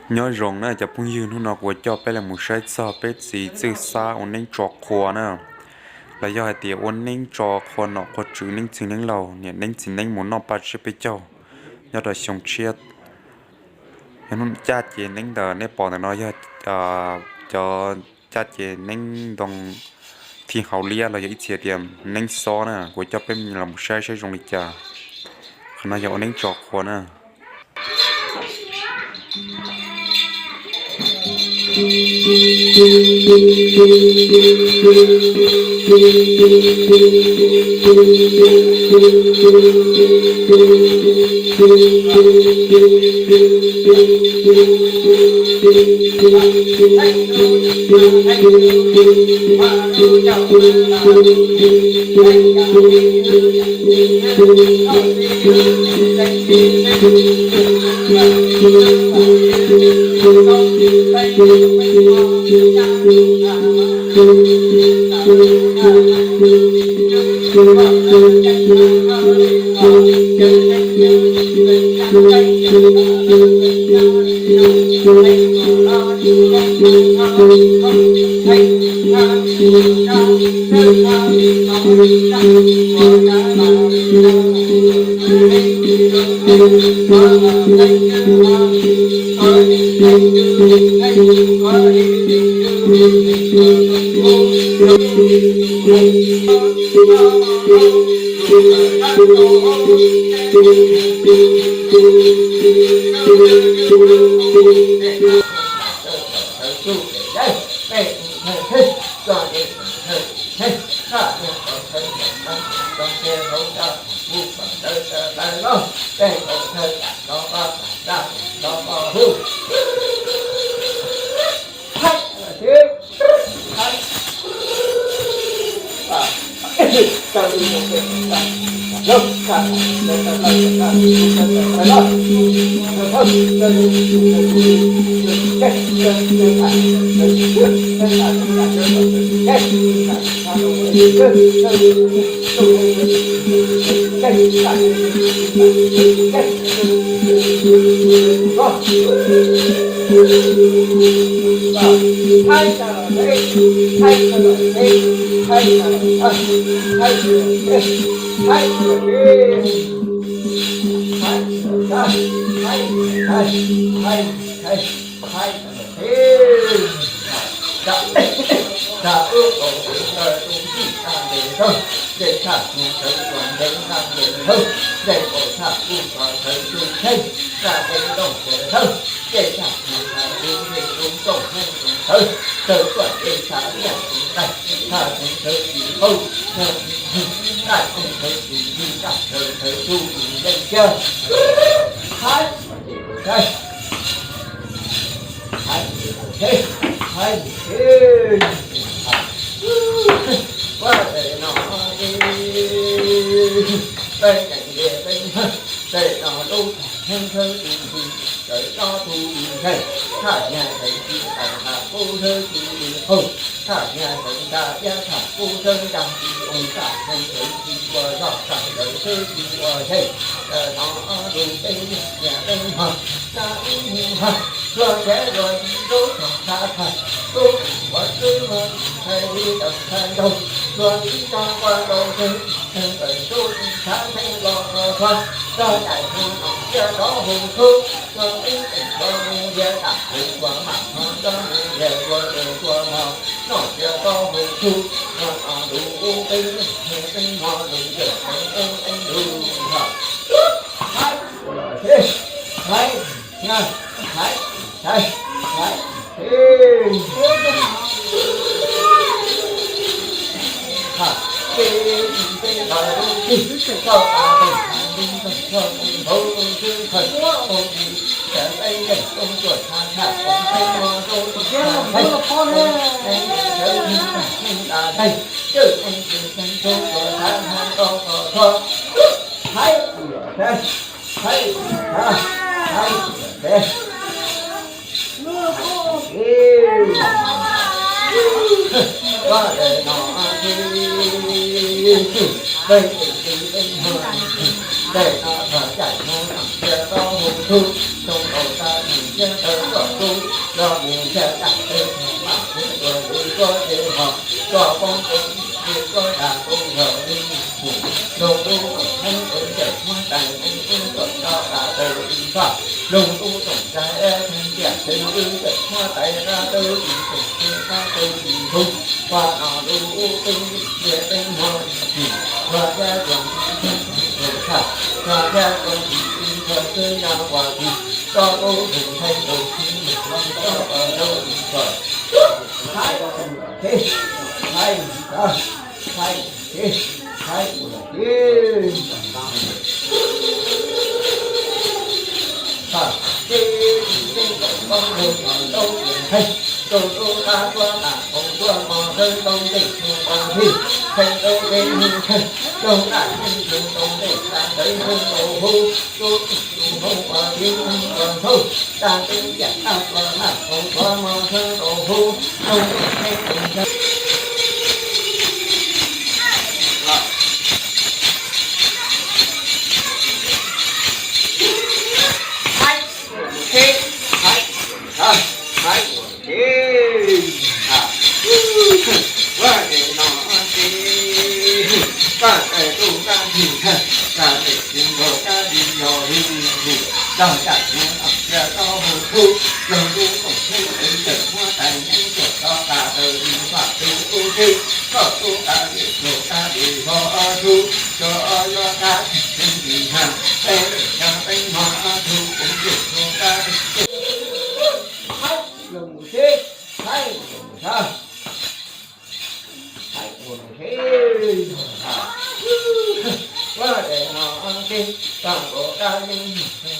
Nyob zoo na cov phooj ywg, hnub no kuv coj peb los mus saib txog peb txiv Txwj Xab ua neeb tso qhua na, los yog hais tias ua neeb tso qhua nom qhua tswv, neeb txwg neeb laug, niam neeb txiv neeb mus noj paj tsiab peb caug nyob rau xyoo tshiab. Yog hnub caj ces neeb ntawm nej pom ntawm no yog cov caj ces neeb ntoo thib hauv liab los yog ib txhia tias neeb xob na, kuv coj peb los mus saib saib zoo li cas. Qhov no yog ua neeb tso qhua na. Thiab tawv kom tub, los mus thiab tam teb mam kuv tuaj lub tuaj ces ho, kom poob tub, lub tuaj tas tub los lub mus, los tub kom heeb tub tawm muab tais neeb tub kom tso tas tawm ib faj, los tub kom tais theej tiam tub tawm muab tais qab tub ib tawm tub qab tub ib tub, ua no lub tub ib tias teeb hmo ib tsis, ua thiab tub ib tsis tub tshaj, ua thiab tub ib tsis tub tshaj tub no ua tsis, tso tub tub theej tub tsis mus los tub ua lub ib tsis. Haib, haib, haib, haib, haib, ua tsis. Ces tsis teb kom tau lub no tau tias nthe, rau tub qab tuaj tas tau tuaj mos txhawb tau ntej txhua tau thij, theej tau peb hnub theej, rau tas hnub txhua tau ntej tas ntawd txhua tau hu, tub tsis tub hu ua tib hu ua ntxhub, tas tub yam qab tuaj mas tau tuaj mos txhawb tau hu, rau tub peb hnub theej. Haib, haib, haib, haib, ua tsis. Ua tsis no tsis, koj tsis tub kab tsis, koj tsis tub kab tsis yog lub tsis, koj tsis tub cia tau hu tub, los tub kom tub tawm muab tais neeb tub kom tso tas tawm ib faj tub tub tsis, koj tub kab tsis tub kab tsis yog tub, tso yog kab tsis tub tsis ha, peb tsis yog peb hmo tub kuv tsis tub kab tsis. Haib, los mus tsis, haib, los mus tsis. Haib, ua tsis. Ua tsis no tsis, koj tub kab yeej,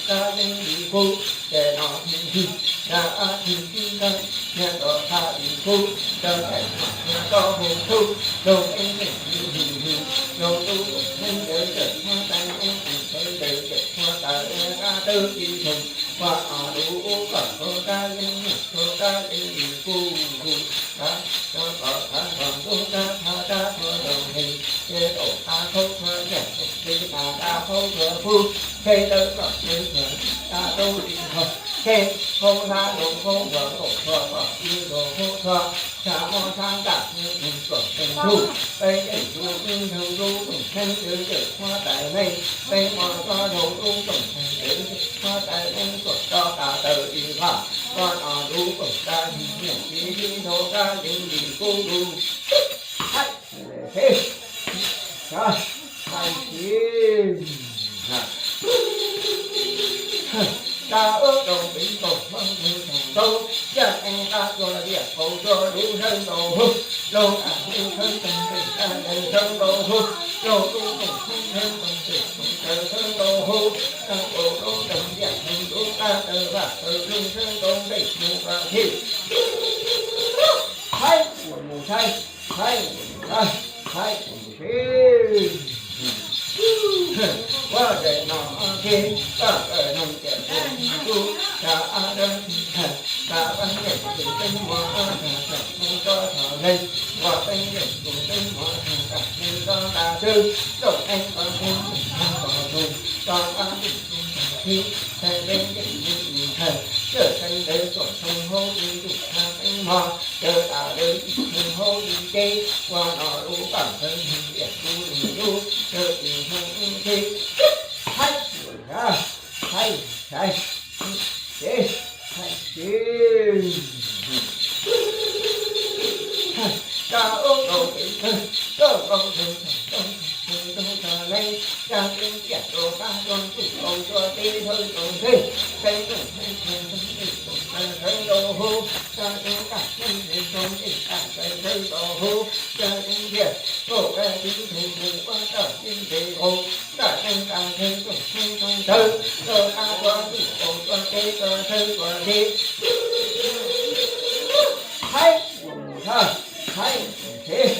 kab yeej li kub, tsis no tsis, kab tsis tsis kab, nyias tub kab li kub, koj tsis no nyias tub hu tub, los peb tsis tub hu hu, los tub kom heeb tub tawm muab tais neeb tub tawm tawm muab tais qab tub ib tug, ua no lub kom tub kab yeej, tub kab yeej li kub hu, kab tub kom kab kom tub kab kab kab tub tub heej, ces tub kab khaub tub yam tub tsis kab kab khaub tub hu, ces tub kom tub tub kab tub li ho, ces khaub hlab lub khaub npua khaub tub kom ib tug khaub tub, tsa muaj tsa kam hu hu kom teej tub, peb teej tub ib tug tub kom heeb tub tawm muab tais neeb, peb muaj tso tug tub kom heeb tub tawm muab tais neeb kom tso tas tawm ib faj, ua no lub kom kab yeej, nyias tub kab yeej li kub hu. Haib, tsis, haib, tsis. Kab ub rau peb tau hmoob hu tau ntaub, yaj eeb qab tuaj liaj qau tuaj lub sawv ntau hu, lub qab hu sawv ntau ntawm kab ntawd sawv ntau hu, lub tub tub sawv ntau ntawm ntawd sawv ntau hu, kab ub rau tau liaj hu lub qab tawm vaj tawm lub sawv ntau ntawm hu vaj thij. Haib, ua mus tsis, haib, ua mus tsis, haib, ua mus tsis. Ua tsis no tsis, koj tsis no nyias tub tub, kab ab dab tsis kab, kab ab yeej tub teeb muag kab tsis tub tso tso leej, ua teeb yeej tub teeb muag kab tsis tub tso tas tub, tsoom eeb kab tub tub tso tso tub, kab ab yeej tub tso tub, txhais leej yeej tub txhais, txhais leej ntawd txhua txhua hauv li tub kab teeb muag, txhais tas leej txhua hauv li teb, ua no lub pam ntawd yeej liam lub li lub, txhais ib hmoob ib txhis. Haib, ua tsis, haib, tsis, tsis, haib, tsis. Kab ub rau peb tug, kab ub rau tau tau tau tau leej, kab ub tiam rau kab rau txuj rau txuj teb rau tau ntxheb, teb rau ntxheb rau ntxheb rau ntxheb rau hu, kab ub kam ntxheb rau ntxheb kam ntxheb rau hu, kab ub tiam rau kab tib tug mus ua kab tib ntxheb rau, kab ub kam ntxheb rau ntxheb rau ntxheb rau kab rau txuj rau txuj teb rau ntxheb rau ntxheb. Haib, ua mus tsis,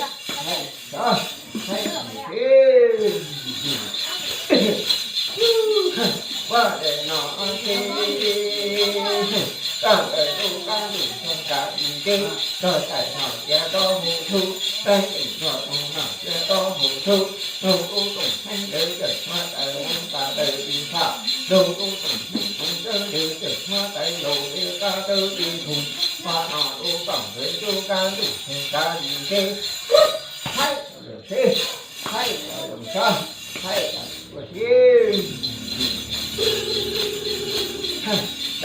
haib, ua mus tsis, haib, tsis, haib, ua mus tsis. Ua tsis no tsis, koj tsis tub kab tsis tub kab tsis tub, koj tsis no nyias tub hu tub, koj tsis no nyias tub hu tub, tub tub tub heev tub tsis muab tsis muab tas tsis ib faj, tub tub tub heev tub tsis Ntws txawm muab tais laus li kab tawb li thum, mas no lub koom ntawd lub kab ntuj txeeg kab li ntseb. Haib los seb, haib los sab, haib los seb.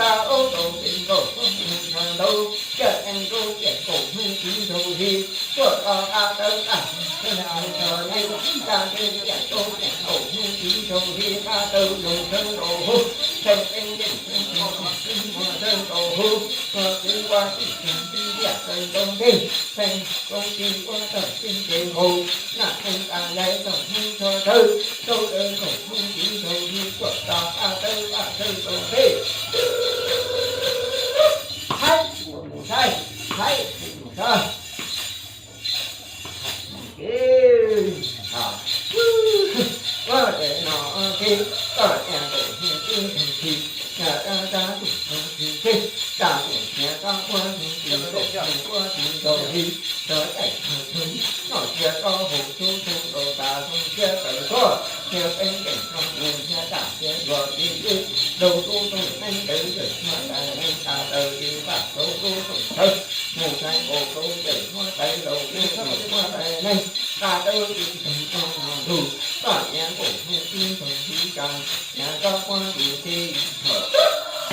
Rau ob tau peb nkaus koob hmoov tshaj ntau, ciaj ees rau ciaj kaum hmoov tiv nraug hli, tuaj rau qab tawb qab hmoov tshaj ntsho neeb, rau ciaj rau ciaj kaum hmoov tiv nraug hli, qab tawb zoo tshawb nkaus huv, tshee qeeb yeej tshee tshee tshee tshee muag tshawb nkaus huv, muag kwv ua tij tshee tij liaj tshee ntaus ntej, tshee koob tij ua tawg tij nce nkaus, naj tshee tas lais txog hmoov tshaj tawb, rau lawv kaum hmoov tiv nraug hli, tuaj rau qab tawb qab tshawb nkaus ntej. Haib mus saib, haib mus saib. Ua tes no tes, koj niam kaum hmoov ib tug tsis, niam rab rab tus tug tsis tseg, rab tus niam rab ua tug tsis kaum hmoov ua tsis nkaus li, rov daim tug tug, noj sia rau hauv tub tug rau tas zoo siab tawm tuaj, niam peb nkees rau mus niam dam sia luag li li, rau lub rooj neeb ntawd ntawm muaj tais neeg tas taws li vaj rau lub rooj tawv, mus tais nkaus rau ntawm muaj tais laus li ntawm muaj tais neeg, tas taws li ntawm muaj ntug, koj niam kaum hmoov ib tug tsis tsa, niam rab ua tug tsis tawm,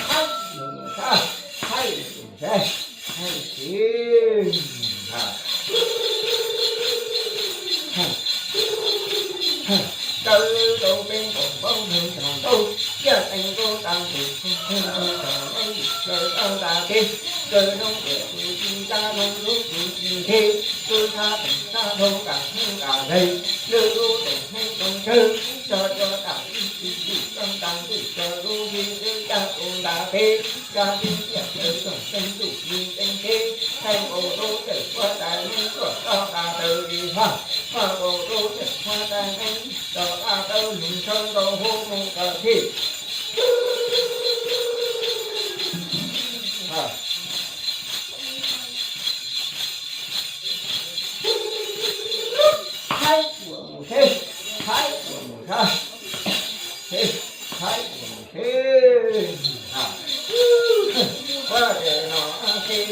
haib lus sab, haib lus sab, haib lus sab. Raws rau peb nkaus npaub nroog tsaus ntuj, ciaj ees rau tas tus kheej nroog tsaus ntuj, raws rau tas kev, raws rau tiam tus tsis nca nroog lub tus tsis nqhis, lub sab teem sab dhau kam hneev kam zais, lwm lub teem hneev rau tsawg, tso cov dam ib txwm yim rau tas ntwm tso lub hli lwm caj tus ntas peb, cov tib tiam tawv txog teeb ntuj tsis teeb teb, thaij nkaus rau ntawm muaj tais neeg tuaj rov tas taws li faj, faj nkaus rau ntawm muaj tais neeg rov qab tawb lug tshawb nkaus huv mus kom thij. Haib ua mus seb, haib ua mus sab, seb, haib ua mus seb. Ua tes no seb,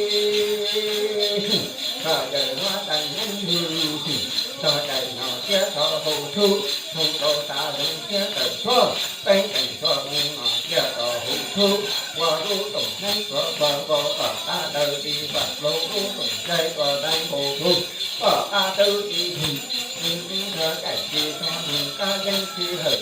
txog daim no tais neeg lug, txog daim no thiab txog hauv tshub, zoo rau tas zoo siab tawm tuaj, peb nkees txog mus no thiab txog hauv tshub, ua lub rooj neeb txhua txhua nkaus kom qab taws li vaj rau lub rooj tsaig kom tais nkaus tug, kom qab taws li tug, nws ib nrog kaim tsis txog nws kab yeeb sij hawm.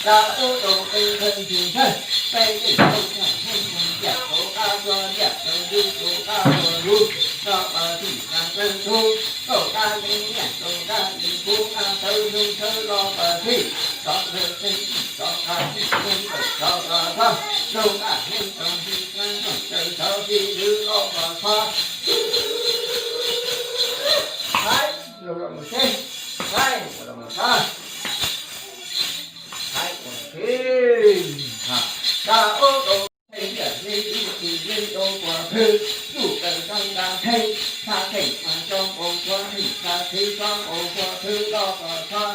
Rau ub rau peb nkees tsis ntshai, peb yeej tau txog heej txog ciam rau qab txog liaj rau lub rau qab txog lub, rau qhov tim qab txawj ntug, rau qab yeej nyiaj rau qab yeej kub qab tawb zoo tshawb los pas thij, rov lawv txeeg rov qab txeeg txeeg tawm rov los txog, zoo qab heej rau hli qab txog tawm rov hli lwm los pas txog. Haib los mus seb, haib los mus sab, haib los seb. Rau ub rau peb nkees tsis ntshai, ib tug yeej rau puas thwj, tsuj kawg rau nta thej, txhab theem mas tso nkaus txhua theem, txhab thwj tso nkaus txhua thwj los pas txog.